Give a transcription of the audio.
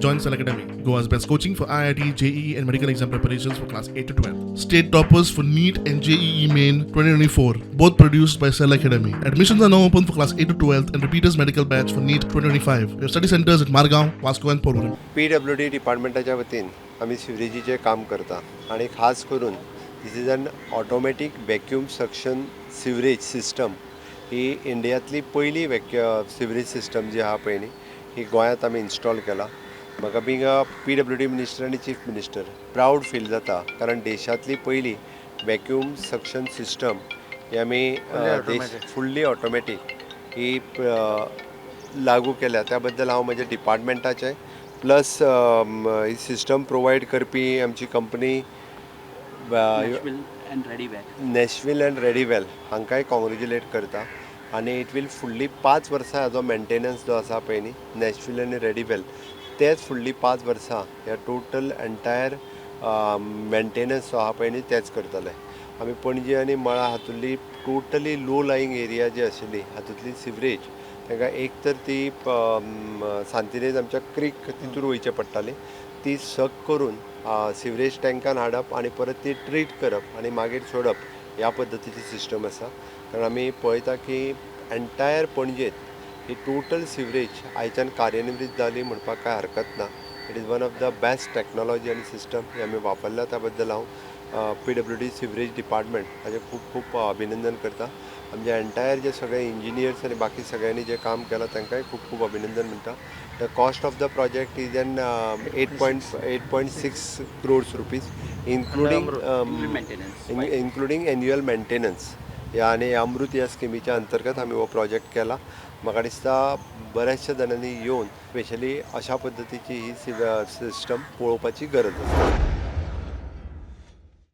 Join Cell Academy, Goa's best coaching for IIT, JEE, and medical exam preparations for class 8 to 12. State toppers for NEET and JEE Main 2024, both produced by Cell Academy. Admissions are now open for class 8 to 12 and repeaters medical batch for NEET 2025. We have study centers at Margao, Vasco, and Porvorim. PWD डिपार्टमेंटाच्या वतीन आमी सिवरेजीचें काम करता आनी खास करून this is an automatic vacuum suction sewerage system. ही इंडियांतली पयली वॅक्य sewerage system जी आहा पळय न्ही, ही गोंयांत आमी इन्स्टॉल केला. म्हाका being a PWD minister आनी चीफ मिनिस्टर प्रावड फील जाता, कारण देशांतली पयली वॅक्यूम सक्शन सिस्टम ही आमी देश फुल्ली ऑटोमॅटीक ही लागू केल्या. त्या बद्दल हांव म्हज्या डिपार्टमेंटाचें प्लस ही सिस्टम प्रोवायड करपी आमची कंपनी नॅशविल अँड रेडीवेल. नॅशविल अँड रेडीवेल हांकांय कॉंग्रेजुलेट करता. आनी it will फुडली 5 वर्सां हाजो मेंटेनन्स जो आसा पळय न्ही, नॅशविल आनी रेडीवेल तेच फुडली 5 वर्सां ह्या टोटल एंटायर मेंटेनन्स जो आहा पळय न्ही, तेच करतले. आमी पणजे आनी मळा हातूंतली टोटली लो लायींग एरिया जी आशिल्ली, हातूंतली सिवरेज तांकां एक तर ती सांतिनेज आमच्या क्रीक तितूर वयचें पडटाली, ती सक करून सिवरेज टँकान हाडप आनी परत ती ट्रीट करप आनी मागीर सोडप, ह्या पद्दतीची सिस्टम आसा. कारण आमी पळयता की एंटायर पणजेत ही टोटल सिवरेज आयच्यान कार्यान्वीत जाली म्हणपाक कांय हरकत ना. It is one of the best technology आनी सिस्टम ही आमी वापरल्या. त्या बद्दल हांव पीडब्ल्यूडी सिवरेज डिपार्टमेंट हाजें खूब खूब अभिनंदन करता. आमचे एंटायर जे सगळे इंजिनियर्स आनी बाकी सगळ्यांनी जे काम केलां, तांकांय खूब खूब अभिनंदन म्हणटा. The cost of the project is an 8.6 crores rupees, including maintenance. Including annual maintenance. ह्या आनी अमृत ह्या स्किमीच्या अंतर्गत आमी हो प्रोजेक्ट केला. म्हाका दिसता बऱ्याचशा जाणांनी येवन स्पेशली अशा पद्दतीची ही सिस्टम पळोवपाची गरज आसा.